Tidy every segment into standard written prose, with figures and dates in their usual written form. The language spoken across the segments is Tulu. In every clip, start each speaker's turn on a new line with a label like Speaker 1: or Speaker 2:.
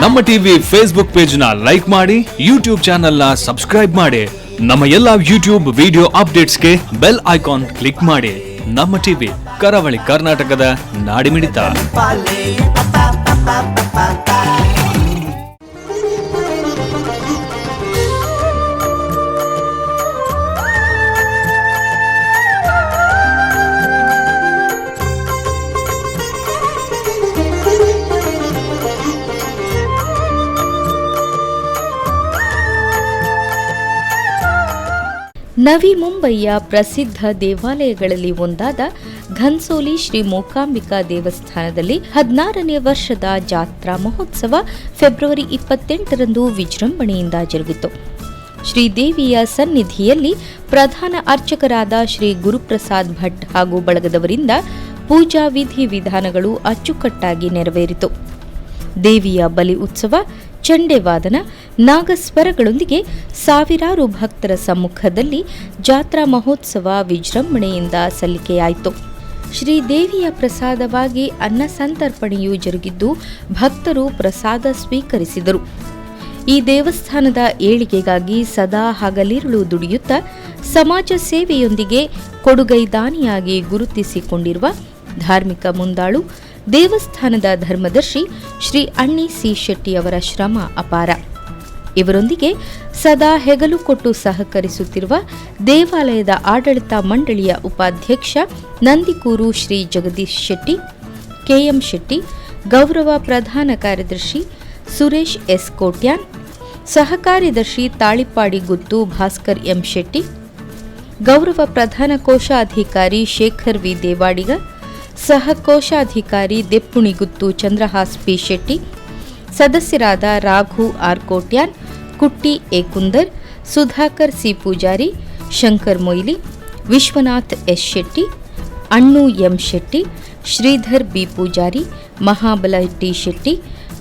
Speaker 1: ನಮ್ಮ ಟಿವಿ ಫೇಸ್ಬುಕ್ ಪೇಜ್ ನ ಲೈಕ್ ಮಾಡಿ, ಯೂಟ್ಯೂಬ್ ಚಾನೆಲ್ ನ ಸಬ್ಸ್ಕ್ರೈಬ್ ಮಾಡಿ. ನಮ್ಮ ಎಲ್ಲಾ ಯೂಟ್ಯೂಬ್ ವಿಡಿಯೋ ಅಪ್ಡೇಟ್ಸ್ಗೆ ಬೆಲ್ ಐಕಾನ್ ಕ್ಲಿಕ್ ಮಾಡಿ. ನಮ್ಮ ಟಿವಿ, ಕರಾವಳಿ ಕರ್ನಾಟಕದ ನಾಡಿಮಿಡಿತ.
Speaker 2: ನವಿ ಮುಂಬಯಿಯ ಪ್ರಸಿದ್ಧ ದೇವಾಲಯಗಳಲ್ಲಿ ಒಂದಾದ ಘನ್ಸೋಲಿ ಶ್ರೀ ಮೂಕಾಂಬಿಕಾ ದೇವಸ್ಥಾನದಲ್ಲಿ 16ನೇ ವರ್ಷದ ಜಾತ್ರಾ ಮಹೋತ್ಸವ ಫೆಬ್ರವರಿ 28ರಂದು ವಿಜೃಂಭಣೆಯಿಂದ ಜರುಗಿತು. ಶ್ರೀದೇವಿಯ ಸನ್ನಿಧಿಯಲ್ಲಿ ಪ್ರಧಾನ ಅರ್ಚಕರಾದ ಶ್ರೀ ಗುರುಪ್ರಸಾದ್ ಭಟ್ ಹಾಗೂ ಬಳಗದವರಿಂದ ಪೂಜಾ ವಿಧಿ ವಿಧಾನಗಳು ಅಚ್ಚುಕಟ್ಟಾಗಿ ನೆರವೇರಿತು. ದೇವಿಯ ಬಲಿ ಉತ್ಸವ, ಚಂಡೆವಾದನ, ನಾಗಸ್ವರಗಳೊಂದಿಗೆ ಸಾವಿರಾರು ಭಕ್ತರ ಸಮ್ಮುಖದಲ್ಲಿ ಜಾತ್ರಾ ಮಹೋತ್ಸವ ವಿಜೃಂಭಣೆಯಿಂದ ಸಲ್ಲಿಕೆಯಾಯಿತು. ಶ್ರೀದೇವಿಯ ಪ್ರಸಾದವಾಗಿ ಅನ್ನ ಸಂತರ್ಪಣೆಯೂ ಜರುಗಿದ್ದು, ಭಕ್ತರು ಪ್ರಸಾದ ಸ್ವೀಕರಿಸಿದರು. ಈ ದೇವಸ್ಥಾನದ ಏಳಿಗೆಗಾಗಿ ಸದಾ ಹಗಲಿರುಳು ದುಡಿಯುತ್ತಾ ಸಮಾಜ ಸೇವೆಯೊಂದಿಗೆ ಕೊಡುಗೈದಾನಿಯಾಗಿ ಗುರುತಿಸಿಕೊಂಡಿರುವ ಧಾರ್ಮಿಕ ಮುಂದಾಳು, ದೇವಸ್ಥಾನದ ಧರ್ಮದರ್ಶಿ ಶ್ರೀ ಅಣ್ಣಿ ಸಿ ಶೆಟ್ಟಿಯವರ ಶ್ರಮ ಅಪಾರ. ಇವರೊಂದಿಗೆ ಸದಾ ಹೆಗಲು ಕೊಟ್ಟು ಸಹಕರಿಸುತ್ತಿರುವ ದೇವಾಲಯದ ಆಡಳಿತ ಮಂಡಳಿಯ ಉಪಾಧ್ಯಕ್ಷ ನಂದಿಕೂರು ಶ್ರೀ ಜಗದೀಶ್ ಶೆಟ್ಟಿ, ಕೆಎಂ ಶೆಟ್ಟಿ, ಗೌರವ ಪ್ರಧಾನ ಕಾರ್ಯದರ್ಶಿ ಸುರೇಶ್ ಎಸ್ ಕೋಟ್ಯಾನ್, ಸಹ ಕಾರ್ಯದರ್ಶಿ ತಾಳಿಪಾಡಿ ಗುತ್ತು ಭಾಸ್ಕರ್ ಎಂ ಶೆಟ್ಟಿ, ಗೌರವ ಪ್ರಧಾನ ಕೋಶಾಧಿಕಾರಿ ಶೇಖರ್ ವಿ ದೇವಾಡಿಗ, ಸಹ ಕೋಶಾಧಿಕಾರಿ ದೆಪ್ಪುಣಿಗುತ್ತು ಚಂದ್ರಹಾಸ್ ಪಿ ಶೆಟ್ಟಿ, ಸದಸ್ಯರಾದ Raghu R Kotian, Kutty A Kundar, Sudhakar C Poojary, Shankar Moily, Vishwanath S Shetty, Annu M Shetty, Sridhar B Poojary, Mahabala T Shetty,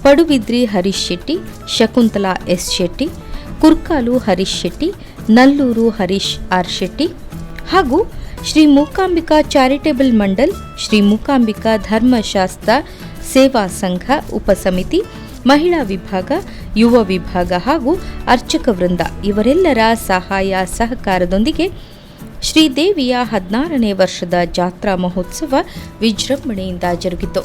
Speaker 2: Padubidri Harish Shetty, Shakuntala S Shetty, Kurkalu Harish Shetty, Nallur Harish R Shetty ಹಾಗೂ ಶ್ರೀ ಮೂಕಾಂಬಿಕಾ ಚಾರಿಟೇಬಲ್ ಮಂಡಲ್, ಶ್ರೀ ಮೂಕಾಂಬಿಕಾ ಧರ್ಮಶಾಸ್ತ್ರ ಸೇವಾ ಸಂಘ ಉಪಸಮಿತಿ, ಮಹಿಳಾ ವಿಭಾಗ, ಯುವ ವಿಭಾಗ ಹಾಗೂ ಅರ್ಚಕ ವೃಂದ ಇವರೆಲ್ಲರ ಸಹಾಯ ಸಹಕಾರದೊಂದಿಗೆ ಶ್ರೀದೇವಿಯ 16ನೇ ವರ್ಷದ ಜಾತ್ರಾ ಮಹೋತ್ಸವ ವಿಜೃಂಭಣೆಯಿಂದ ಜರುಗಿತು.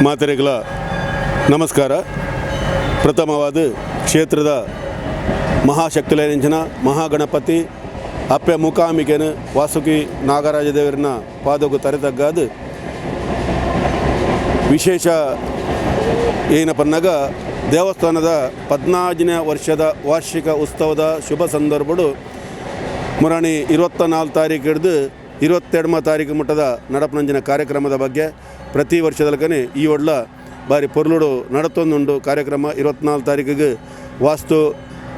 Speaker 3: ಮಾತೆರೆಗಳ ನಮಸ್ಕಾರ. ಪ್ರಥಮವಾದ ಕ್ಷೇತ್ರದ ಮಹಾಶಕ್ತಿಲಯನಂಚನ ಮಹಾಗಣಪತಿ ಅಪ್ಪೆ ಮೂಕಾಂಬಿಕೆನು ವಾಸುಕಿ ನಾಗರಾಜ ದೇವರನ್ನ ಪಾದಕ್ಕೂ ತರೆತಗ್ಗಾದು ವಿಶೇಷ ಏನಪ್ಪನ್ನಾಗ ದೇವಸ್ಥಾನದ 14ನೇ ವರ್ಷದ ವಾರ್ಷಿಕ ಉತ್ಸವದ ಶುಭ ಸಂದರ್ಭಡು ಮುರಾಣಿ 24 ತಾರೀಕು ಹಿಡಿದು 22 ತಾರೀಕು ಮಟ್ಟದ ನಡಪನಂಜಿನ ಕಾರ್ಯಕ್ರಮದ ಬಗ್ಗೆ ಪ್ರತಿ ವರ್ಷದಲ್ಕನೆ ಈ ಒಡ್ಲ ಬಾರಿ ಪೊರ್ಲುಡು ನಡತೊಂದುಂಡು ಕಾರ್ಯಕ್ರಮ. 24 ತಾರೀಕಿಗೆ ವಾಸ್ತು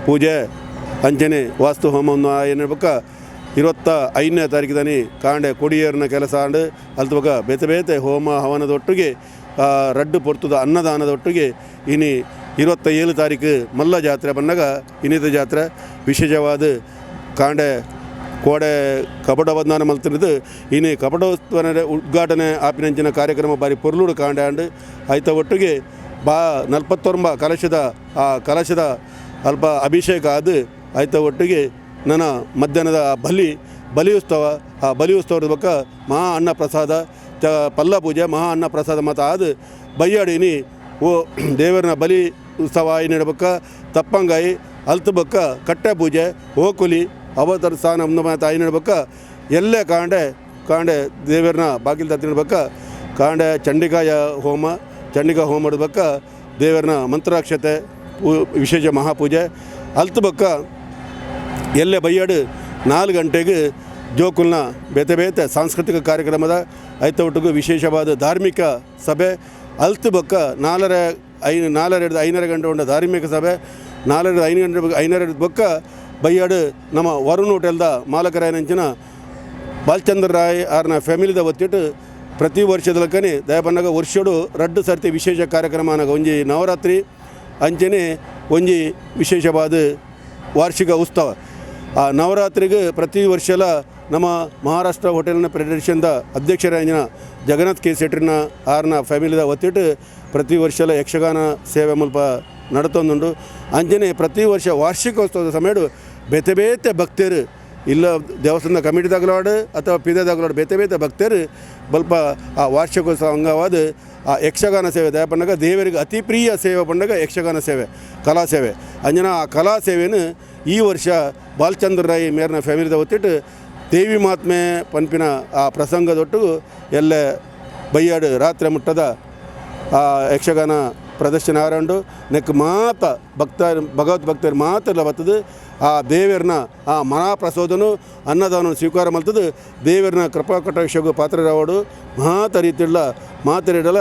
Speaker 3: ಪೂಜೆ ಅಂಚನೆ ವಾಸ್ತು ಹೋಮವನ್ನು ಏನಿರ್ಬೇಕ. 25ನೇ ತಾರೀಕು ಕಾಂಡೆ ಕೊಡಿಯೇರಿನ ಕೆಲಸ ಆಂಡು ಅಲ್ತಬಕ ಬೇತೆ ಬೇತೆ ಹೋಮ ಹವನದೊಟ್ಟಿಗೆ ರಡ್ಡು ಪೊರ್ತುದ ಅನ್ನದಾನದೊಟ್ಟಿಗೆ ಇನಿ 27 ತಾರೀಕು ಮಲ್ಲ ಜಾತ್ರೆ ಬಂದಾಗ ಇನ್ನಿತ ಜಾತ್ರೆ ವಿಶೇಷವಾದ ಕಾಂಡೆ ಕೋಡೆ ಕಪಟ ಬಂಧನ ಮಲ್ತಿರೋದು ಇನಿ ಕಪಟೋತ್ಸವನ ಉದ್ಘಾಟನೆ ಆಪಿನಂಚಿನ ಕಾರ್ಯಕ್ರಮ ಬಾರಿ ಪೊರ್ಲುಡು ಕಾಂಡೆ ಆಂಡು ಆಯ್ತ ಒಟ್ಟಿಗೆ ಬಾ 49 ಕಲಶದ ಆ ಕಲಶದ ಅಲ್ಪ ಅಭಿಷೇಕ ಆದು ಆಯ್ತ ಒಟ್ಟಿಗೆ ನನ್ನ ಮಧ್ಯಾಹ್ನದ ಬಲಿ ಬಲಿ ಉತ್ಸವ ಆ ಬಲಿ ಉತ್ಸವದ ಬಕ್ಕ ಮಹಾ ಅನ್ನ ಪ್ರಸಾದ ಪಲ್ಲ ಪೂಜೆ ಮಹಾ ಅನ್ನ ಪ್ರಸಾದ ಮತ್ತು ಅದು ಬಯ್ಯಾಡಿನಿ ಓ ದೇವರನ ಬಲಿ ಉತ್ಸವ ಆಯಿ ತಪ್ಪಂಗಾಯಿ ಅಲ್ತು ಬಕ್ಕ ಕಟ್ಟೆ ಪೂಜೆ ಓಕುಲಿ ಅವತರ ಸ್ಥಾನ ಮಾತು ಆಯಿ ನಡ್ಬೇಕ ಎಲ್ಲೇ ಕಾಂಡೆ ಕಾಂಡೆ ದೇವರನ್ನ ಬಾಗಿಲು ತತ್ತಿಡ್ಬೇಕ ಕಾಂಡೆ ಚಂಡಿಕಾಯ ಹೋಮ ಚಂಡಿಕಾ ಹೋಮ ಮಾಡ್ಬೇಕ ದೇವರನ್ನ ಮಂತ್ರಾಕ್ಷತೆ ವಿಶೇಷ ಮಹಾಪೂಜೆ ಅಲ್ತು ಬಕ್ಕ ಎಲ್ಲೇ ಬಯ್ಯಾಡು 4 ಗಂಟೆಗೆ ಜೋಕುಲ್ನ ಬೇತೆ ಬೇತೆ ಸಾಂಸ್ಕೃತಿಕ ಕಾರ್ಯಕ್ರಮದ ಐತ ಒಟ್ಟಿಗೂ ವಿಶೇಷವಾದ ಧಾರ್ಮಿಕ ಸಭೆ ಅಲ್ತು ಬಕ್ಕ 4:30 5:30 ಗಂಟೆ ಉಂಡ ಧಾರ್ಮಿಕ ಸಭೆ 4:30 5 ಗಂಟೆ 5:30 ಬಕ್ಕ ಬಯ್ಯಾಡು ನಮ್ಮ ವರುಣ್ ಹೋಟೆಲ್ದ ಮಾಲಕರಾಯನಂಚಿನ ಬಾಲಚಂದ್ರ ರಾಯ್ ಆರ್ನ ಫ್ಯಾಮಿಲಿದ ಒತ್ತಿಟ್ಟು ಪ್ರತಿ ವರ್ಷದಲಕನೆ ದಯಪನ್ನಾಗ ವರ್ಷಡು ರಡ್ಡು ಸರ್ತಿ ವಿಶೇಷ ಕಾರ್ಯಕ್ರಮ ಅನಾಗ ಒಂಜಿ ನವರಾತ್ರಿ ಅಂಚನೆ ಒಂಜಿ ವಿಶೇಷವಾದ ವಾರ್ಷಿಕ ಉತ್ಸವ. ಆ ನವರಾತ್ರಿಗೆ ಪ್ರತಿ ವರ್ಷಲ ನಮ್ಮ ಮಹಾರಾಷ್ಟ್ರ ಹೋಟೆಲ್ನ ಫೆಡರೇಷನ್ದ ಅಧ್ಯಕ್ಷರಾಗಿನ ಜಗನ್ನಾಥ್ ಕೆ ಶೆಟ್ಟರ್ನ ಆರ್ನ ಫ್ಯಾಮಿಲಿದ ಒತ್ತಿಟ್ಟು ಪ್ರತಿ ವರ್ಷಲ ಯಕ್ಷಗಾನ ಸೇವೆ ಮುಲ್ಪ ನಡತೊಂದುಂಡು. ಅಂಚನೆ ಪ್ರತಿ ವರ್ಷ ವಾರ್ಷಿಕೋತ್ಸವದ ಸಮಯಡು ಬೇತೆ ಬೇತೆ ಭಕ್ತರು ಇಲ್ಲ ದೇವಸ್ಥಾನದ ಕಮಿಟಿದಾಗಲಾಡು ಅಥವಾ ಪೀದದಾಗಲಾಡು ಬೇತೆ ಬೇತೆ ಭಕ್ತರು ಬಲ್ಪ ಆ ವಾರ್ಷಿಕೋತ್ಸವ ಅಂಗವಾದ ಆ ಯಕ್ಷಗಾನ ಸೇವೆ ದಯಪನ್ನಾಗ ದೇವರಿಗೆ ಅತಿ ಪ್ರಿಯ ಸೇವೆ ಪಂಡಾಗ ಯಕ್ಷಗಾನ ಸೇವೆ ಕಲಾ ಸೇವೆ ಅಂಜನ ಆ ಕಲಾ ಸೇವೆಯನ್ನು ಈ ವರ್ಷ ಬಾಲಚಂದ್ರ ರಾಯ್ ಮೇರ್ನ ಫ್ಯಾಮಿಲಿದ ಒತ್ತಿಟ್ಟು ದೇವಿ ಮಹಾತ್ಮೆ ಪನ್ಪಿನ ಆ ಪ್ರಸಂಗದೊಟ್ಟು ಎಲ್ಲ ಬಯ್ಯಾಡು ರಾತ್ರಿ ಮುಟ್ಟದ ಆ ಯಕ್ಷಗಾನ ಪ್ರದರ್ಶನ ಆರಂಡು ನೆಕ್ ಮಾತ ಭಕ್ತ ಭಗವದ್ ಭಕ್ತರು ಮಾತ್ರ ಬರ್ತದೆ ಆ ದೇವರನ್ನ ಆ ಮಹಾಪ್ರಸೋದನು ಅನ್ನದಾನ ಸ್ವೀಕಾರ ಮಲ್ತದೆ ದೇವರನ್ನ ಕೃಪಾ ಕಟಾಕ್ಷಗೂ ಪಾತ್ರರಾವಡು ಮಾತ ರೀತಿಳ್ಳ ಮಾತರಿಡಲ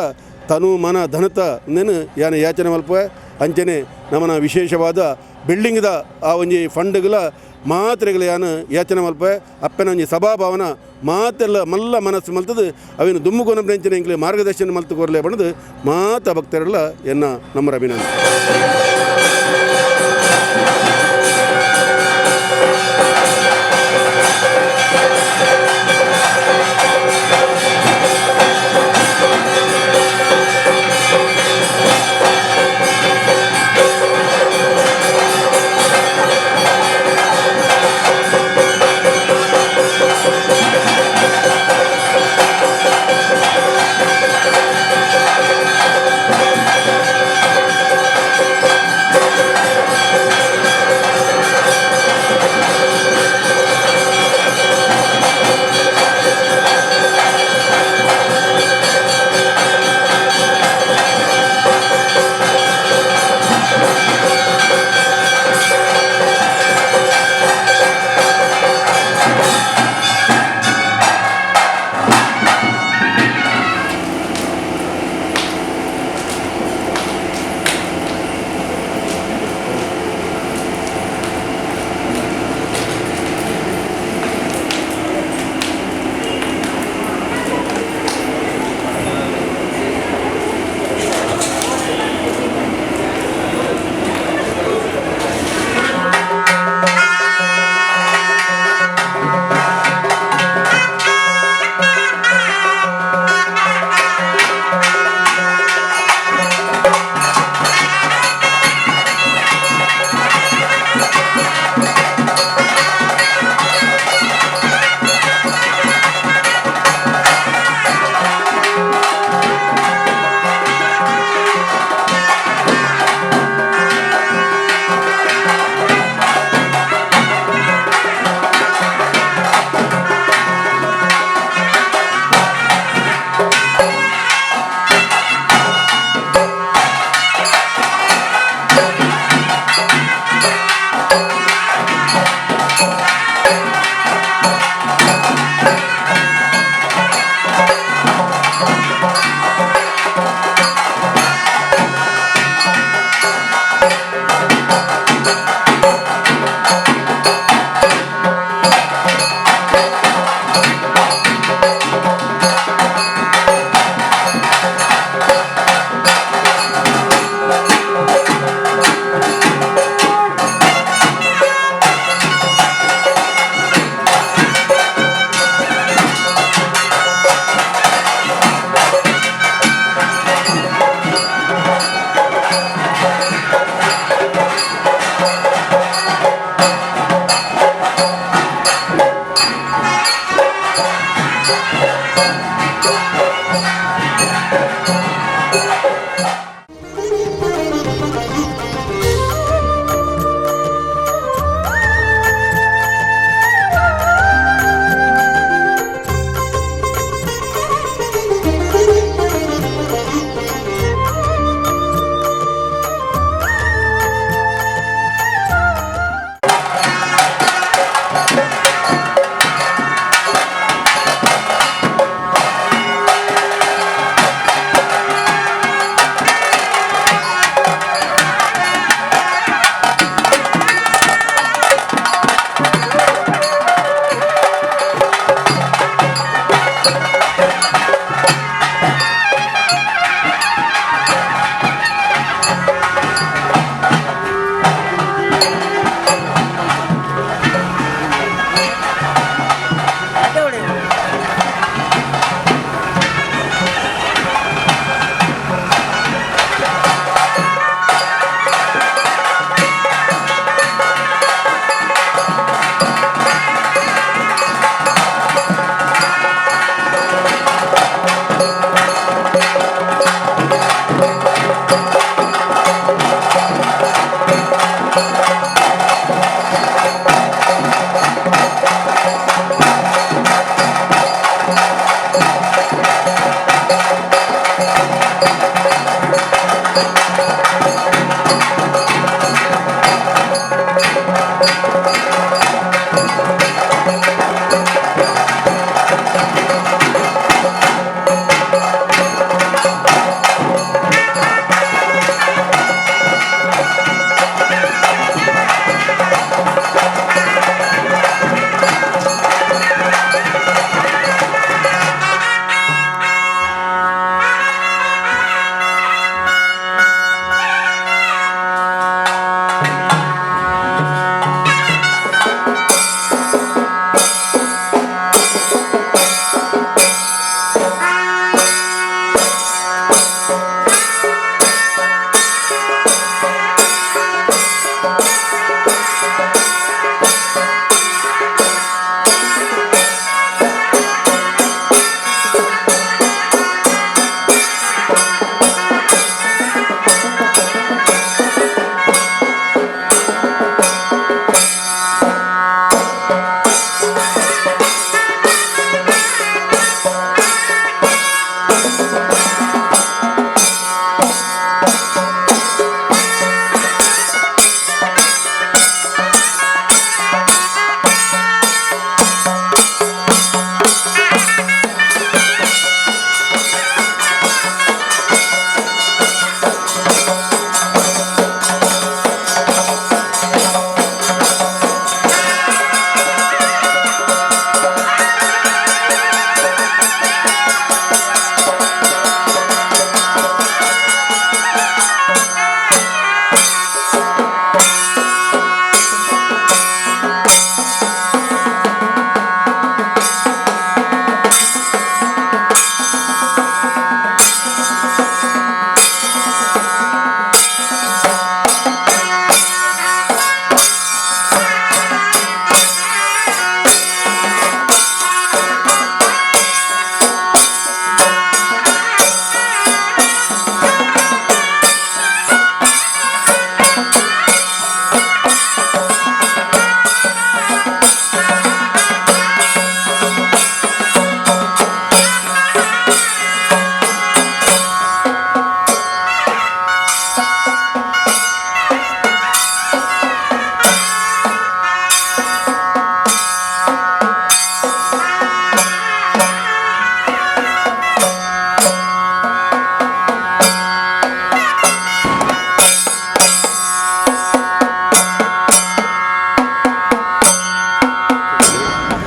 Speaker 3: ತನು ಮನ ಧನತ ನೆನು ಯಾನ ಯಾಚನೆ ಮಲ್ಪ ಅಂಚನೆ ನಮನ ವಿಶೇಷವಾದ ಬಿಲ್ಡಿಂಗ್ದ ಆ ಒಂಜಿ ಫಂಡ್ಗಳ ಮಾತ್ರೆಗಳ ಯಾನು ಯಾಚನೆ ಮಲ್ಪ ಅಪ್ಪನ ಒಂಜಿ ಸಭಾಭವನ ಮಾತೆಲ್ಲ ಮಲ್ಲ ಮನಸ್ಸು ಮಲ್ತದು ಅವಿನ ದುಮ್ಮುಕೊನ ಬ್ರೆಂಚಿನ ಎಂಕ್ಲೆ ಮಾರ್ಗದರ್ಶನ ಮಲ್ತು ಕೊರಲೆ ಬಣ್ಣದು ಮಾತ ಭಕ್ತರೆಲ್ಲ ಎನ್ನ ನಮ್ಮ ಅಭಿನಂದನೆ.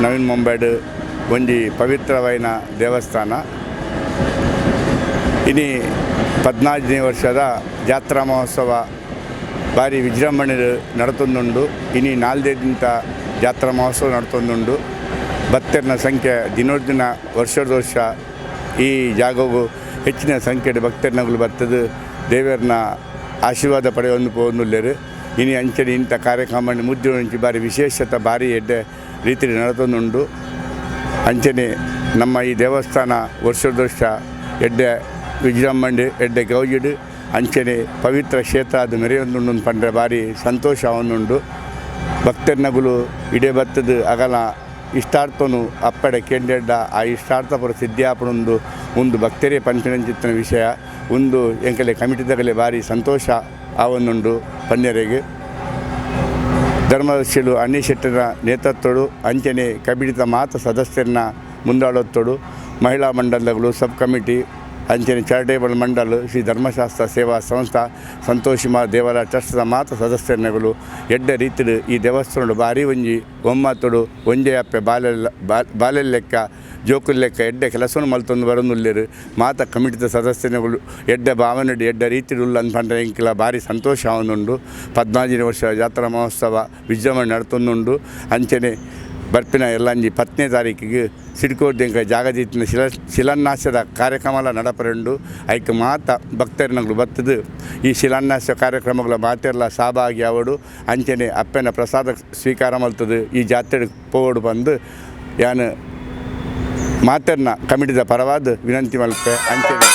Speaker 4: ನವೀನ್ ಮುಂಬೈಡ್ ಒಂಜಿ ಪವಿತ್ರವಾಯಿನ ದೇವಸ್ಥಾನ. ಇನಿ 14ನೇ ವರ್ಷದ ಜಾತ್ರಾ ಮಹೋತ್ಸವ ಭಾರಿ ವಿಜೃಂಭಣೆ ನಡತೊಂದುಂಡು. ಇನಿ 4 ದಿನದ ಜಾತ್ರಾ ಮಹೋತ್ಸವ ನಡತೊಂದುಂಡು. ಭಕ್ತರನ ಸಂಖ್ಯೆ ದಿನೋದಿನ ವರ್ಷದ ವರ್ಷ ಈ ಜಾಗವು ಹೆಚ್ಚಿನ ಸಂಖ್ಯೆ ಭಕ್ತರನಗಳು ಬರ್ತದೆ. ದೇವರನ್ನ ಆಶೀರ್ವಾದ ಪಡೆಯೊಂದು ಪೋಂದುಲ್ಲೇರು. ಇನಿ ಅಂಚನೆ ಇಂಥ ಕಾರ್ಯಕ್ರಮ ಮುದ್ದೆ ಭಾರಿ ವಿಶೇಷತೆ ಭಾರಿ ಎಡ್ಡೆ ರೀತಿಯಲ್ಲಿ ನಡತೊಂದುಂಡು. ಅಂಚನೆ ನಮ್ಮ ಈ ದೇವಸ್ಥಾನ ವರ್ಷದ ವರ್ಷ ಎಡ್ಡೆ ವಿಜೃಂಭಣೆ ಎಡ್ಡೆ ಗೌಜಿಡು ಅಂಚನೆ ಪವಿತ್ರ ಕ್ಷೇತ್ರ ಅದು ಮೆರೆಯೊಂದುಂಡು ಪಂಡ್ರೆ ಭಾರಿ ಸಂತೋಷ ಅವನುಂಡು. ಭಕ್ತರ್ನಗುಲು ಇಡೆ ಬತ್ತದು ಅಗಲ ಇಷ್ಟಾರ್ಥನು ಅಪ್ಪಡೆ ಕೇಂಡೆಡ್ಡ ಆ ಇಷ್ಟಾರ್ಥ ಪುರ ಸಿದ್ಧಿಯಾಪಣೊಂದು ಒಂದು ಭಕ್ತರೇ ಪಂಚನಂಚಿತ್ತನ ವಿಷಯ ಒಂದು ಎಂಕಲೆ ಕಮಿಟಿದಗಲೆ ಭಾರಿ ಸಂತೋಷ ಆವೊಂದುಂಡು ಪನ್ಯರೆಗೆ. ಧರ್ಮದರ್ಶಿಲು ಅಣ್ಣಿ ಶೆಟ್ಟರ ನೇತೃತ್ವಡು ಅಂಚನೆ ಕಮಿಟಿದ ಮಾತ ಸದಸ್ಯರನ್ನ ಮುಂದಾಳೊತ್ತೋಡು ಮಹಿಳಾ ಮಂಡಲಗಳು ಸಬ್ ಕಮಿಟಿ ಅಂಚನೆ ಚಾರಿಟೇಬಲ್ ಮಂಡಲ್ ಶ್ರೀ ಧರ್ಮಶಾಸ್ತ್ರ ಸೇವಾ ಸಂಸ್ಥಾ ಸಂತೋಷಿಮಾ ದೇವರ ಟ್ರಸ್ಟ್ದ ಮಾತ ಸದಸ್ಯರನಗಳು ಎಡ್ಡೆ ರೀತಿಡು ಈ ದೇವಸ್ಥಾನಡು ಭಾರಿ ಒಂಜಿ ಒಮ್ಮತಡು ಒಂಜೆ ಅಪ್ಪೆ ಬಾಲೆಲ್ಲ ಬಾಲೆಲ್ ಲೆಕ್ಕ ಜೋಕುಲ್ ಲೆಕ್ಕ ಎಡ್ಡೆ ಕೆಲಸನು ಮಲ್ತೊಂದು ಬರೊಂದುಲ್ಲೆರ್. ಮಾತ ಕಮಿಟಿದ ಸದಸ್ಯನಗಳು ಎಡ್ಡೆ ಭಾವನೆಡು ಎಡ್ಡೆ ರೀತಿಡು ಉಲ್ಲ ಪಂಡ ಎಂಕ್ಲ ಭಾರಿ ಸಂತೋಷ ಆವೊಂದುಂಡು. 14ನೇ ವರ್ಷ ಜಾತ್ರಾ ಮಹೋತ್ಸವ ವಿಜೃಂಭಣೆ ನಡತೊಂದುಂಡು. ಅಂಚನೆ ಬರ್ಪಿನ ಎಲ್ಲಂಜಿ 10ನೇ ತಾರೀಕಿಗೆ ಸಿಡ್ಕೋಡ್ದಿಂಕ ಜಾಗದೀತಿನ ಶಿಲಾನ್ಯಾಸದ ಕಾರ್ಯಕ್ರಮ ನಡಪರುಂಡು. ಐಕ್ ಮಾತ ಭಕ್ತರಿನಗಳು ಬತ್ತದು ಈ ಶಿಲಾನ್ಯಾಸ ಕಾರ್ಯಕ್ರಮಗಳ ಮಾತೆರ್ಲ ಸಹಭಾಗಿ ಆವಡು. ಅಂಚನೆ ಅಪ್ಪನ ಪ್ರಸಾದ ಸ್ವೀಕಾರ ಮಲ್ತದು ಈ ಜಾತ್ರೆ ಪೋವಡು ಬಂದು ಯಾನು ಮಾತೆರ್ನ ಕಮಿಟಿದ ಪರವಾದ ವಿನಂತಿ ಮಲ್ಪೆ. ಅಂಚನೆ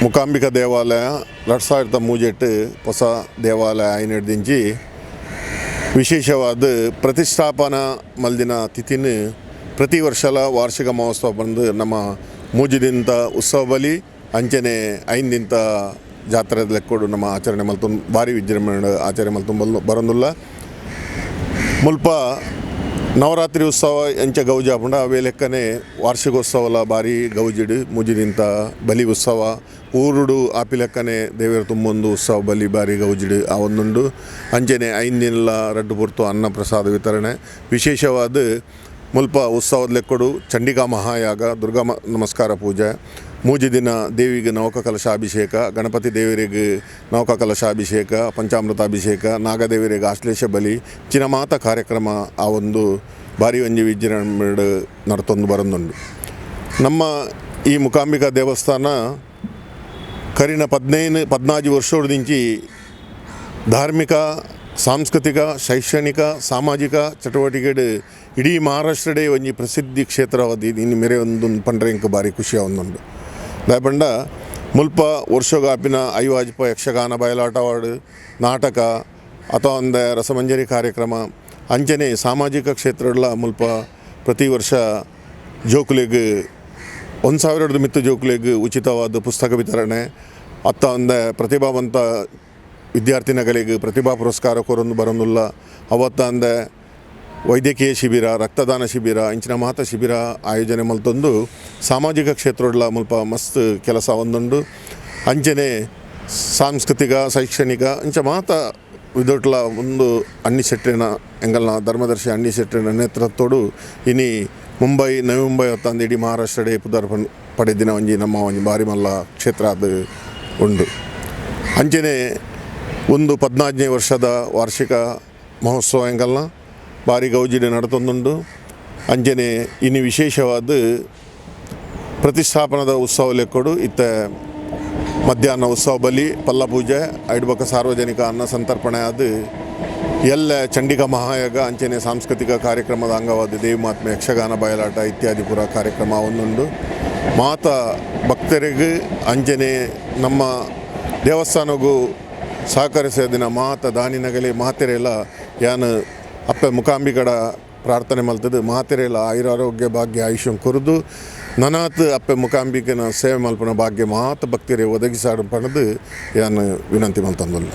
Speaker 5: ಮೂಕಾಂಬಿಕಾ ದೇವಾಲಯ 2003 ಹೊಸ ದೇವಾಲಯ ಐನೆಡ್ದಿಂಚಿ ವಿಶೇಷವಾದ ಪ್ರತಿಷ್ಠಾಪನಾ ಮಲ್ದಿನ ತಿಥಿನ ಪ್ರತಿ ವರ್ಷಲ ವಾರ್ಷಿಕ ಮಹೋತ್ಸವ ಬಂದು ನಮ್ಮ ಮೂಜಿದಿಂತ ಉತ್ಸವ ಬಲಿ ಅಂಚನೆ ಐಂದಿಂತ ಜಾತ್ರೆ ಲೆಕ್ಕೊಡು ನಮ್ಮ ಆಚರಣೆ ಮಲ್ತೊಂದು ಭಾರಿ ವಿಜೃಂಭಣೆ ಆಚರಣೆ ಮಲ್ತೊಂದು ಬರೋದಿಲ್ಲ. ಮುಲ್ಪ ನವರಾತ್ರಿ ಉತ್ಸವ ಎಂಚ ಗೌಜಿ ಆಪುಂಡ ಅವೇ ಲೆಕ್ಕನೆ ವಾರ್ಷಿಕೋತ್ಸವಲ ಭಾರಿ ಗೌಜಿಡು ಮೂಜಿದಿಂತ ಬಲಿ ಉತ್ಸವ ಊರುಡು ಆಪಿ ಲೆಕ್ಕನೆ ದೇವರ ತುಂಬೊಂದು ಉತ್ಸವ ಬಲಿ ಭಾರಿ ಗೌಜಿಡು ಆ ಒಂದುಂಡು. ಅಂಚನೆ ಐದು ದಿನಲ ರಡ್ಡು ಪೊರ್ತು ಅನ್ನ ಪ್ರಸಾದ ವಿತರಣೆ ವಿಶೇಷವಾದ ಮುಲ್ಪ ಉತ್ಸವದ ಲೆಕ್ಕಡು ಚಂಡಿಕಾ ಮಹಾಯಾಗ, ದುರ್ಗಾ ನಮಸ್ಕಾರ ಪೂಜೆ, ಮೂಜಿ ದಿನ ದೇವಿಗೆ ನೌಕ ಕಲಶಾಭಿಷೇಕ, ಗಣಪತಿ ದೇವರಿಗೆ ನೌಕ ಕಲಶಾಭಿಷೇಕ, ಪಂಚಾಮೃತಾಭಿಷೇಕ, ನಾಗದೇವರಿಗೆ ಆಶ್ಲೇಷ ಬಲಿ ಚಿನಮಾತ ಕಾರ್ಯಕ್ರಮ ಆ ಒಂದು ಭಾರಿ ಒಂಜಿ ವಿಜೃಂಭಣೆ ನಡ್ತೊಂದು ಬರೊಂದುಂಡು. ನಮ್ಮ ಈ ಮೂಕಾಂಬಿಕಾ ದೇವಸ್ಥಾನ ಕರಿನ 15 14 ವರ್ಷೋಡ್ದಿಂಚಿ ಧಾರ್ಮಿಕ, ಸಾಂಸ್ಕೃತಿಕ, ಶೈಕ್ಷಣಿಕ, ಸಾಮಾಜಿಕ ಚಟುವಟಿಕೆಡ್ ಇಡೀ ಮಹಾರಾಷ್ಟ್ರಡೇ ಒಂಜಿ ಪ್ರಸಿದ್ಧಿ ಕ್ಷೇತ್ರವಾದ ಇನ್ನು ಮೇರೆ ಒಂದು ಪಂಡ್ರೆ ಇಂಕ್ ಭಾರಿ ಖುಷಿ ಒಂದುಂಡು. ದಾಯಪಂಡ ಮುಲ್ಪ ವರ್ಷಗಾಪಿನ ಐವಾಜ್ಪ ಯಕ್ಷಗಾನ ಬಯಲಾಟವಾಡು, ನಾಟಕ ಅಥವಾ ಒಂದು ರಸಮಂಜರಿ ಕಾರ್ಯಕ್ರಮ ಅಂಚನೆ ಸಾಮಾಜಿಕ ಕ್ಷೇತ್ರಗಳ ಮುಲ್ಪ ಪ್ರತಿ ವರ್ಷ ಜೋಕುಲೆಗ್ 1000 ಮಿತ್ತು ಜೋಕುಲೆಗ್ ಉಚಿತವಾದ ಪುಸ್ತಕ ವಿತರಣೆ, ಅತ್ತ ಒಂದ ಪ್ರತಿಭಾವಂತ ವಿದ್ಯಾರ್ಥಿನಗಳಿಗೆ ಪ್ರತಿಭಾ ಪುರಸ್ಕಾರ ಕೊರೊಂದು ಬರೋದಿಲ್ಲ. ಅವತ್ತ ಅಂದೆ ವೈದ್ಯಕೀಯ ಶಿಬಿರ, ರಕ್ತದಾನ ಶಿಬಿರ, ಇಂಚಿನ ಮಾತ ಶಿಬಿರ ಆಯೋಜನೆ ಮಲ್ತೊಂದು ಸಾಮಾಜಿಕ ಕ್ಷೇತ್ರಗಳ ಮುಲ್ಪ ಮಸ್ತ್ ಕೆಲಸ ಒಂದುಂಡು. ಅಂಚನೆ ಸಾಂಸ್ಕೃತಿಕ, ಶೈಕ್ಷಣಿಕ ಇಂಚ ಮಾತ ವಿದೊಟ್ಲ ಒಂದು ಅಣ್ಣಿ ಶೆಟ್ಟಿನ ಎಂಗಲ್ನ ಧರ್ಮದರ್ಶಿ ಅಣ್ಣಿ ಶೆಟ್ಟಿನ ನೇತೃತ್ವಡು ಇನಿ ಮುಂಬೈ, ನವಿ ಮುಂಬೈ ಹೊತ್ತಂದು ಇಡೀ ಮಹಾರಾಷ್ಟ್ರಡೆ ಪುದರ್ ಪಡೆದಿನ ಒಂಜಿ ನಮ್ಮ ಒಂಜಿ ಬಾರಿ ಮಲ್ಲ ಕ್ಷೇತ್ರ ಅದು ಉಂಡು. ಅಂಚನೆ ಒಂದು 14ನೇ ವರ್ಷದ ವಾರ್ಷಿಕ ಮಹೋತ್ಸವ ಎಂಗಲ್ನ ಭಾರಿ ಗೌಜಿಡ್ ನಡತೊಂದುಂಡು. ಅಂಚನೆ ಇನಿ ವಿಶೇಷವಾದ ಪ್ರತಿಷ್ಠಾಪನದ ಉತ್ಸವ ಲೆಕ್ಕಡು ಇತ್ತ ಮಧ್ಯಾಹ್ನ ಉತ್ಸವ ಬಲಿ, ಪಲ್ಲ ಪೂಜೆ, ಐಡ್ಬಕ ಸಾರ್ವಜನಿಕ ಅನ್ನ ಸಂತರ್ಪಣೆ ಅದು ಎಲ್ಲ ಚಂಡಿಕಾ ಮಹಾಯಾಗ ಅಂಚನೆ ಸಾಂಸ್ಕೃತಿಕ ಕಾರ್ಯಕ್ರಮದ ಅಂಗವಾದ ದೇವಿ ಮಹಾತ್ಮೆ ಯಕ್ಷಗಾನ ಬಯಲಾಟ ಇತ್ಯಾದಿ ಪೂರ ಕಾರ್ಯಕ್ರಮ ಒಂದುಂಡು. ಮಾತ ಭಕ್ತರಿಗೆ ಅಂಚನೆ ನಮ್ಮ ದೇವಸ್ಥಾನಗೂ ಸಹಕರಿಸಿದ ದಿನ ಮಾತ ದಾನಿನಗಲಿ ಮಾತೆರೆಲ್ಲ ಯಾನ್ ಅಪ್ಪೆ ಮುಕಾಂಬಿಕಡ ಪ್ರಾರ್ಥನೆ ಮಲ್ತದು ಮಾತೆರೆಲ್ಲ ಆಯುರಾರೋಗ್ಯ ಭಾಗ್ಯ ಆಯುಷ್ಯ ಕೊರದು ನನಾತ್ ಅಪ್ಪೆ ಮುಕಾಂಬಿಕನ ಸೇವೆ ಮಲ್ಪನ ಭಾಗ್ಯ ಮಾತ ಭಕ್ತರೆ ಒದಗಿಸಾಡು ಪಣದು ಯಾನ್ ವಿನಂತಿ ಮಲ್ತಂದುಲ್ಲ.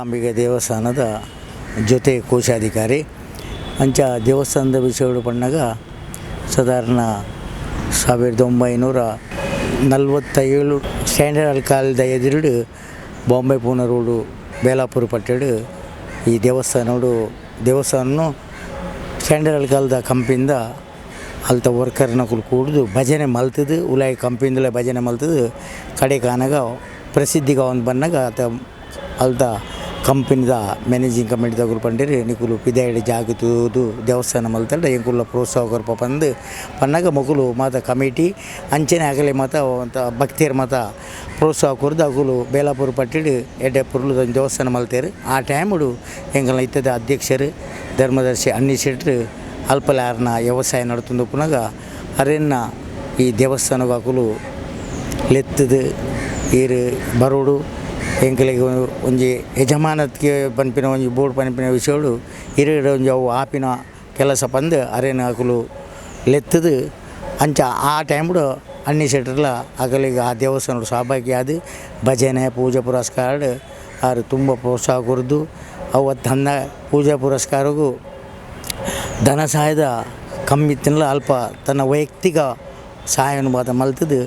Speaker 6: Mookambika ದೇವಸ್ಥಾನದ ಜೊತೆ ಕೋಶಾಧಿಕಾರಿ. ಅಂಚ ದೇವಸ್ಥಾನದ ವಿಷಯಗಳು ಪಣ್ಣಾಗ ಸಾಧಾರಣ 1947 ಸ್ಟ್ಯಾಂಡರ್ಡ್ ಅಲ್ಕಾಲದ ಎದುರುಡು ಬಾಂಬೆ ಪೂನ ರೋಡು ಬೇಲಾಪುರ ಪಟ್ಟೆಡು ಈ ದೇವಸ್ಥಾನ ಸ್ಟ್ಯಾಂಡರ್ಡ್ ಅಲ್ಕಾಲದ ಕಂಪಿಂದ ಅಲ್ತ ವರ್ಕರ್ನಕುಲು ಕೂಡ್ದು ಭಜನೆ ಮಲ್ತದು ಉಲಾಯಿ ಕಂಪಿಂದಲೇ ಭಜನೆ ಮಲ್ತದು ಕಡೆ ಕಾನಗ ಪ್ರಸಿದ್ಧಿಗೆ ಒಂದು ಬನ್ನಾಗ ಆತ ಅಲ್ತ ಕಂಪನಿದ ಮ್ಯಾನೇಜಿಂಗ್ ಕಮಿಟಿದಕುಲು ಪಂಡೆರ್ ನಿಕುಲು ಪಿದಾಯ್ಡ್ ಜಾಗ ತೂದು ದೇವಸ್ಥಾನ ಮಲ್ತಂಡ ಎಂಕುಲ್ಲ ಪ್ರೋತ್ಸಾಹ ಕೊರ್ಪ ಪಂದ್ ಪನ್ನಗ ಮೊಕುಲು ಮಾತ ಕಮಿಟಿ ಅಂಚನೆ ಅಗಲೆ ಮಾತ ಭಕ್ತಿಯರ್ ಮಾತ ಪ್ರೋತ್ಸಾಹ ಕೊರ್ದು ಅಕುಲು ಬೇಲಾಪುರ ಪಟ್ಟಿಡ್ ಎಡ್ಡೆ ಪೊರ್ಲು ದೇವಸ್ಥಾನ ಮಲ್ತೇರು. ಆ ಟೈಮುಡು ಎಂಕಲ್ನ ಇತ್ತದ ಅಧ್ಯಕ್ಷರು ಧರ್ಮದರ್ಶಿ ಅಣ್ಣಿ ಶೆಟ್ರು ಅಲ್ಪಲಾರ್ನ ವ್ಯವಸಾಯ ನಡತೊಂದು ಉಪ್ಪುನಗ ಅರೆನ್ನ ಈ ದೇವಸ್ಥಾನಗ್ ಅಕುಲು ಲೆತ್ತದು ಈರ್ ಬರೋಡು ಎಂಕಲೆಗ್ ಒಂಜಿ ಯಜಮಾನತ್ಗೆ ಪನ್ಪಿನ ಒಂಜಿ ಬೋರ್ಡ್ ಪನ್ಪಿನ ವಿಷಯಡು ಇರೆಡ್ ಒಂಜಿ ಅವು ಆಪಿನ ಕೆಲಸ ಪಂದ್ ಅರೆನ ಅಕುಲು ಲೆತ್ತದು ಅಂಚ ಆ ಟೈಮ್ಡು ಅಣ್ಣಿ ಶೆಟ್ರ್ಲ ಅಕಲೆಗ್ ಆ ದೇವಸ್ಥಾನಡ್ ಸಹಭಾಗಿ ಆದ್ ಭಜನೆ ಪೂಜೆ ಪುರಸ್ಕಾರ ಆರು ತುಂಬ ಪ್ರೋತ್ಸಾಹ ಕೊರ್ದು ಅವು ತನ್ನ ಪೂಜಾ ಪುರಸ್ಕಾರಗೂ ಧನ ಸಹಾಯದ ಕಮ್ಮಿ ಇತ್ತಿನಲ ಅಲ್ಪ ತನ್ನ ವೈಯಕ್ತಿಕ ಸಹಾಯವನ್ನು ಮಾತ ಮಲ್ತದು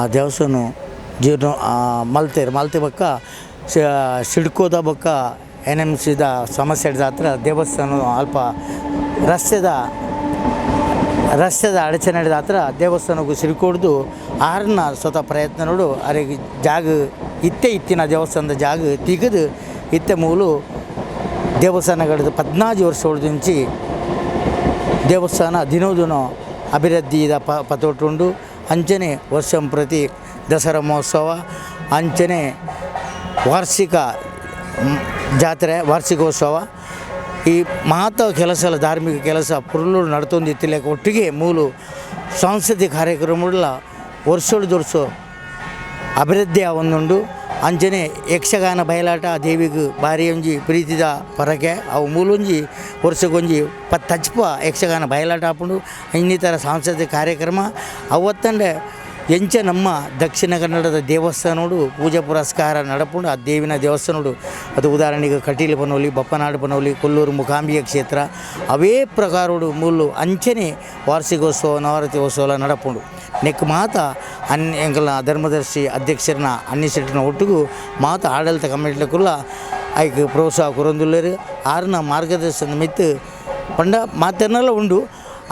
Speaker 6: ಆ ದೇವಸ್ಥಾನ ಜೀರ್ಣ ಮಲ್ತೇರು ಮಲ್ತೆ ಬೊಕ್ಕ ಸಿಡ್ಕೋದ ಬೊಕ್ಕ ಎನ್ ಎಮ್ ಸಿದ ಸಮಸ್ಯೆ ಹತ್ರ ದೇವಸ್ಥಾನ ಅಲ್ಪ ರಸ್ತೆದ ಅಡಚಣೆ ಹತ್ರ ದೇವಸ್ಥಾನಕ್ಕೂ ಸಿಡ್ಕೊಡ್ದು ಆರ್ನ ಸ್ವತಃ ಪ್ರಯತ್ನ ನೋಡು ಅರೆಗೆ ಜಾಗ ಇತ್ತೆ ಇತ್ತಿನ ದೇವಸ್ಥಾನದ ಜಾಗ ತಿಗದು ಇತ್ತೆ ಮೂಲು ದೇವಸ್ಥಾನಗಳದ್ದು 14 ವರ್ಷ ಹೊಡೆದಿಂಚಿ ದೇವಸ್ಥಾನ ದಿನೋ ಅಭಿವೃದ್ಧಿದ ಪತೋಟುಂಡು. ಅಂಚನೆ ವರ್ಷಂ ಪ್ರತಿ ದಸರಾ ಮಹೋತ್ಸವ ಅಂಚನೆ ವಾರ್ಷಿಕ ಜಾತ್ರೆ ವಾರ್ಷಿಕೋತ್ಸವ ಈ ಮಾತ ಕೆಲಸ ಧಾರ್ಮಿಕ ಕೆಲಸ ಪುರ್ಲು ನಡ್ತೊಂದು ಇತ್ತಿಲೆಕ್ಕ ಒಟ್ಟಿಗೆ ಮೂಲು ಸಾಂಸ್ಕೃತಿಕ ಕಾರ್ಯಕ್ರಮಗಳ ವರ್ಷೊಡ್ದು ವರ್ಷ ಅಭಿವೃದ್ಧಿ ಒಂದುಂಡು. ಅಂಚನೆ ಯಕ್ಷಗಾನ ಬಯಲಾಟ ದೇವಿಗೆ ಭಾರಿ ಒಂಜಿ ಪ್ರೀತಿದ ಪರಕೆ ಅವು ಮೂಲೊಂಜಿ ವರ್ಷಕ್ಕೊಂಜಿ ಪತ್ತಚ್ಪ ಯಕ್ಷಗಾನ ಬಯಲಾಟ ಆಪುಂಡು ಇನ್ನಿತರ ಸಾಂಸ್ಕೃತಿಕ ಕಾರ್ಯಕ್ರಮ ಅವತ್ತಂಡೆ ಎಂಚ ನಮ್ಮ ದಕ್ಷಿಣ ಕನ್ನಡದ ದೇವಸ್ಥಾನೋಡು ಪೂಜೆ ಪುರಸ್ಕಾರ ನಡಪುಂಡು ಆ ದೇವಿನ ದೇವಸ್ಥಾನೋಡು ಅದು ಉದಾಹರಣೆಗೆ ಕಟೀಲು ಪನೋಲಿ ಬಪ್ಪನಾಡು ಪನೋಲಿ ಕೊಲ್ಲೂರು ಮೂಕಾಂಬಿಕೆ ಕ್ಷೇತ್ರ ಅವೇ ಪ್ರಕಾರೋಡು ಮೂಲು ಅಂಚನೆ ವಾರ್ಷಿಕೋತ್ಸವ ನವರಾತ್ರಿ ಉತ್ಸವ ನಡಪುಂಡು. ನೆಕ್ ಮಾತ ಎಂಕಲ್ನ ಧರ್ಮದರ್ಶಿ ಅಧ್ಯಕ್ಷರನ್ನ ಅಣ್ಣಿ ಶೆಟ್ಟರ್ನ ಒಟ್ಟಿಗೂ ಮಾತ ಆಡಳಿತ ಕಮಿಟಿಲಕುಲ್ಲ ಐಕ್ ಪ್ರೋತ್ಸಾಹ ಕೊರೊಂದುಲ್ಲೆರ್ ಆರ್ನ ಮಾರ್ಗದರ್ಶನ ಮಿತ್ತು ಪಂಡ ಮಾತೆರ್ನಲ ಉಂಡು.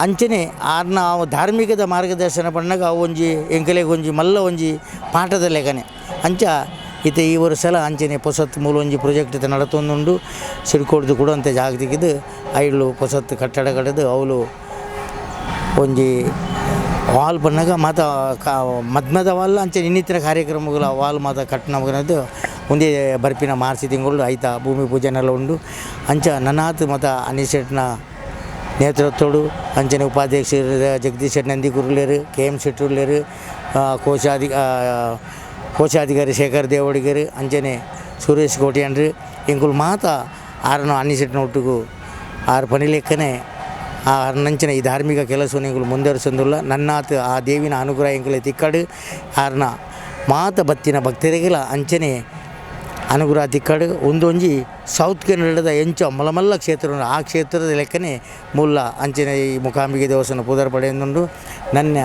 Speaker 6: ಅಂಚನೆ ಆರ್ನ ಧಾರ್ಮಿಕದ ಮಾರ್ಗದರ್ಶನ ಪಣ್ಣಗ ಅವು ಒಂಜಿ ಎಂಕಲೆಗ್ ಒಂಜಿ ಮಲ್ಲ ಒಂಜಿ ಪಾಠದ ಲೆಕ್ಕನೆ ಅಂಚ ಇತ್ತೆ ಈ ವರ್ಷಲ ಅಂಚನೆ ಪೊಸತ್ ಮೂಲ ಒಂಜಿ ಪ್ರಾಜೆಕ್ಟ್ ಇತ್ತೆ ನಡತೊಂದುಂಡು. ಸಿಡ್ಕೊಡ್ದು ಕೂಡ ಅಂತ ಜಾಗತಿಗಿದ್ದು ಐಳು ಪೊಸತ್ ಕಟ್ಟಡ ಕಟ್ಟದು ಅವಳು ಒಂಜಿ ವಾಲ್ ಪನ್ನಗ ಮಾತ ಮದ್ಮದ ವಾಲ್ ಅಂಚನೆ ಇನ್ನಿತರ ಕಾರ್ಯಕ್ರಮಗಳ ವಾಲ್ ಮಾತ ಕಟ್ಟಣದು ಒಂದೇ ಬರ್ಪಿನ ಮಾರ್ಚ್ ತಿಂಗಳು ಐತ ಭೂಮಿ ಪೂಜೆನೆಲ್ಲ ಉಂಡು. ಅಂಚ ನನಾತ್ ಮತ ಅನೀಶ್ ಶೆಟ್ನ ನೇತೃತ್ವಡು ಅಂಚನೆ ಉಪಾಧ್ಯಕ್ಷರು ಜಗದೀಶ್ ಶೆಟ್ ನಂದಿ ಗುರುಲೇರು ಕೆ ಎಂ ಶೆಟ್ಟುಲ್ಲೇರು ಕೋಶಾಧಿಕಾರಿ ಶೇಖರ್ ದೇವಡಿಗರು ಅಂಚನೆ ಸುರೇಶ್ ಕೋಟ್ಯಾನ್ರು ಎಂಕುಲು ಮಾತ ಆರನ ಅಣ್ಣಿ ಶೆಟ್ನ ಒಟ್ಟಿಗೂ ಆರು ಪನಿ ಲೆಕ್ಕನೆ ಆರ್ನಂಚನೆ ಈ ಧಾರ್ಮಿಕ ಕೆಲಸವನ್ನು ಎಂಕುಲು ಮುಂದುವರಿಸೊಂದುಲ್ಲ. ನನ್ನಾತ್ ಆ ದೇವಿನ ಅನುಗ್ರಹ ಎಂಕುಲು ತಿಕ್ಕಡು ಆರ್ನ ಮಾತ ಬತ್ತಿನ ಭಕ್ತರಿಗೆಲ್ಲ ಅಂಚನೆ ಅನುಗ್ರಹ ತಿಕ್ಕಡು. ಒಂದೊಂಜಿ ಸೌತ್ ಕನ್ನಡದ ಎಂಚ ಮಲಮಲ್ಲ ಕ್ಷೇತ್ರ ಆ ಕ್ಷೇತ್ರದ ಲೆಕ್ಕನೆ ಮೂಲ ಅಂಚನೆ ಈ ಮೂಕಾಂಬಿಕೆ ದೇವಸ್ಥಾನ ಪುದರ್ ಪಡೆಯೊಂದುಂಡು. ನನ್ನ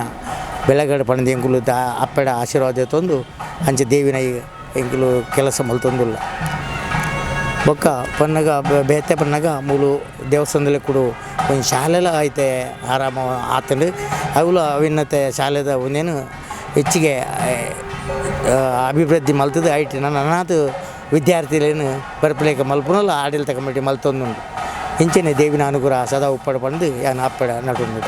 Speaker 6: ಬೆಳಗಡೆ ಪಣದ ಎಂಕುಲು ಅಪ್ಪೆಡ ಆಶೀರ್ವಾದ ತಂದು ಅಂಚೆ ದೇವಿನ ಎಂಕುಲು ಕೆಲಸ ಮಲ್ತೊಂದುಲ್ಲ. ಬೊಕ್ಕ ಪನ್ನಗ ಬೇತೆ ಪನ್ನಗ ಮೂಲು ದೇವಸ್ಥಾನದಲ್ಲಿ ಕೂಡ ಒಂಜಿ ಶಾಲೆಲ ಐತೆ ಆರಾಮ ಆತಂಡು ಅವುಲ ಅವಿನ್ನತೆ ಶಾಲೆದ ಒಂದೇನು ಹೆಚ್ಚಿಗೆ ಅಭಿವೃದ್ಧಿ ಮಲ್ತದು ಐಟ್ ನನ್ನ ವಿದ್ಯಾರ್ಥಿಲೇನು ಬರ್ಪಲೇಕ ಮಲ್ಪುನಲ್ಲ ಆಡಳಿತ ಕಮಿಟಿ ಮಲ್ತೊಂದುಂಡು. ಇಂಚನೆ ದೇವಿನ ಅನುಗ್ರಹ ಸದಾ ಉಪ್ಪಡ ಪಂದು ಯಾನ್ ಅಪ್ಪಡ ನಡುಂಡು.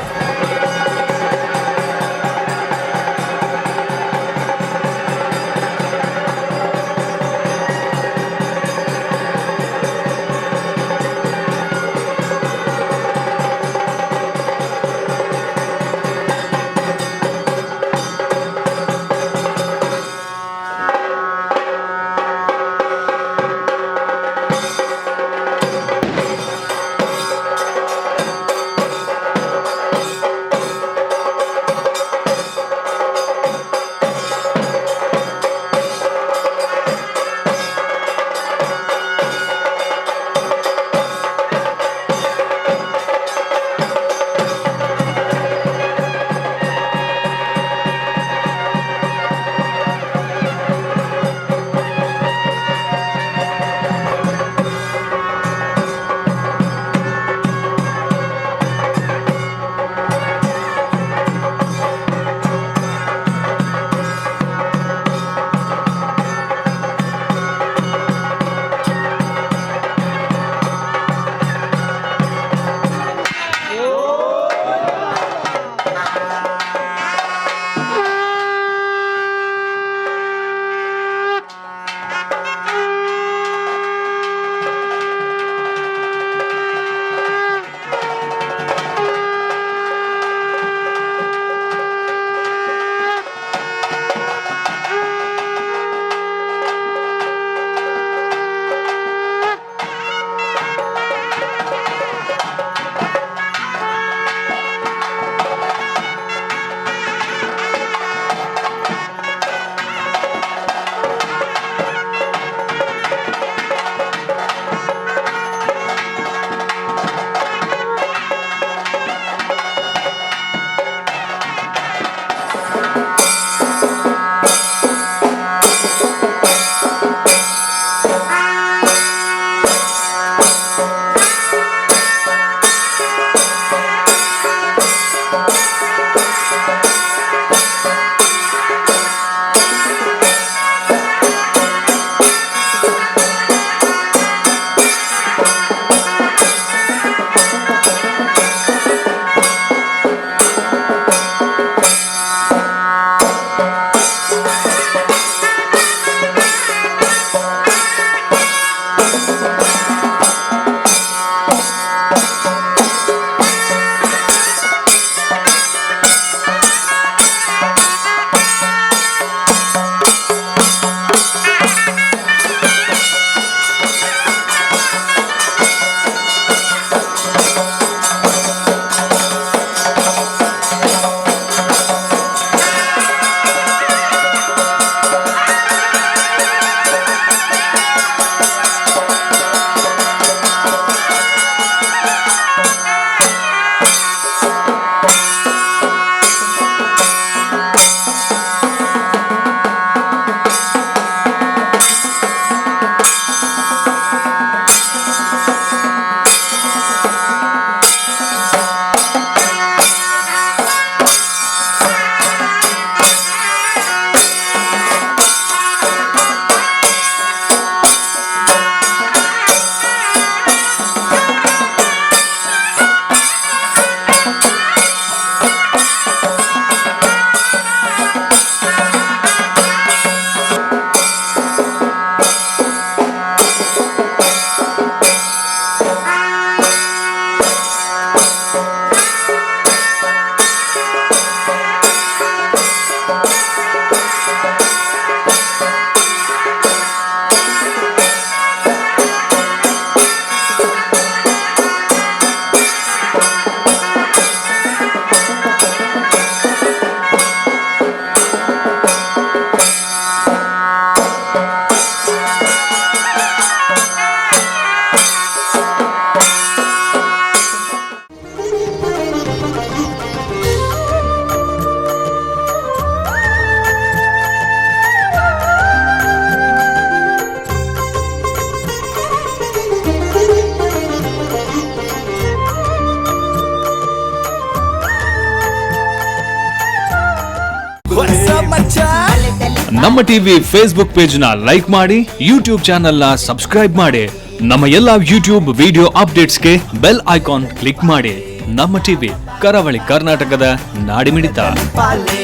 Speaker 1: ನಮ್ಮ ಟಿವಿ ಫೇಸ್ಬುಕ್ ಪೇಜ್ ನ ಲೈಕ್ ಮಾಡಿ, ಯೂಟ್ಯೂಬ್ ಚಾನೆಲ್ ನ ಸಬ್ಸ್ಕ್ರೈಬ್ ಮಾಡಿ. ನಮ್ಮ ಎಲ್ಲಾ ಯೂಟ್ಯೂಬ್ ವಿಡಿಯೋ ಅಪ್ಡೇಟ್ಸ್ಗೆ ಬೆಲ್ ಐಕಾನ್ ಕ್ಲಿಕ್ ಮಾಡಿ. ನಮ್ಮ ಟಿವಿ, ಕರಾವಳಿ ಕರ್ನಾಟಕದ ನಾಡಿಮಿಡಿತ.
Speaker 7: ಪಾಲೆ.